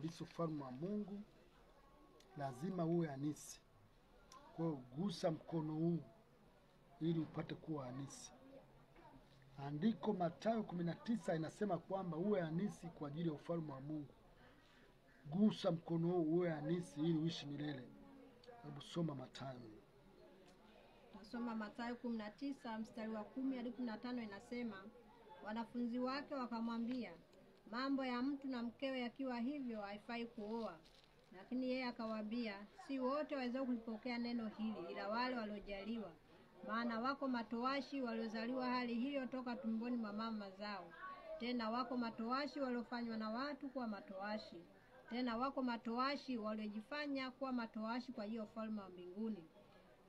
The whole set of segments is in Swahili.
Urithi ufalme wa Mungu lazima uwe anisi. Kwa hiyo gusa mkono huu ili upate kuwa anisi. Andiko Mathayo 19 inasema kwamba uwe anisi kwa ajili ya ufalme wa Mungu. Gusa mkono huu uwe anisi ili uishi milele. Hebu soma Mathayo. Nasoma Mathayo 19 mstari wa 10 hadi 15, inasema wanafunzi wake wakamwambia, mambo ya mtu na mkewe yakiwa hivyo haifai kuoa. Lakini yeye akawaambia, si wote waweza kulipokea neno hili, ila wale waliojaliwa. Maana wako matowashi waliozaliwa hali hiyo toka tumboni mwa mama zao. Tena wako matowashi waliofanywa na watu kuwa matowashi. Tena wako matowashi waliojifanya kuwa matowashi kwa hiyo ufalme wa mbinguni.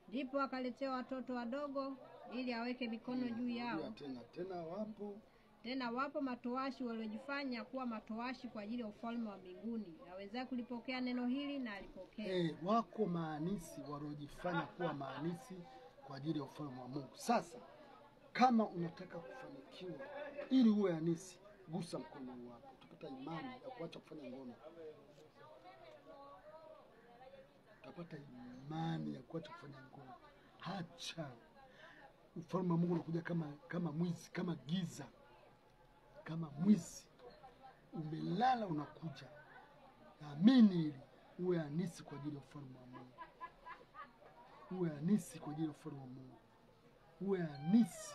Ndipo akaletewa watoto wadogo ili aweke mikono juu yao. Tena wapo matowashi waliojifanya kuwa matowashi kwa ajili ya ufalme wa mbinguni. Aweza kulipokea neno hili na alipokea. Wako maanisi waliojifanya kuwa maanisi kwa ajili ya ufalme wa Mungu. Sasa kama unataka kufanikiwa ili uwe anisi, gusa mkono wako. Utapata imani ya kuacha kufanya ngono. Utapata imani ya kuacha kufanya ngono. Hacha. Ufalme wa Mungu unakuja kama mwizi, kama giza. Kama mwizi. Umelala unakuja. Naamini ili uwe anisi kwa ajili ya ufalme wa Mungu. Uwe anisi kwa ajili ya ufalme wa Mungu. Uwe anisi.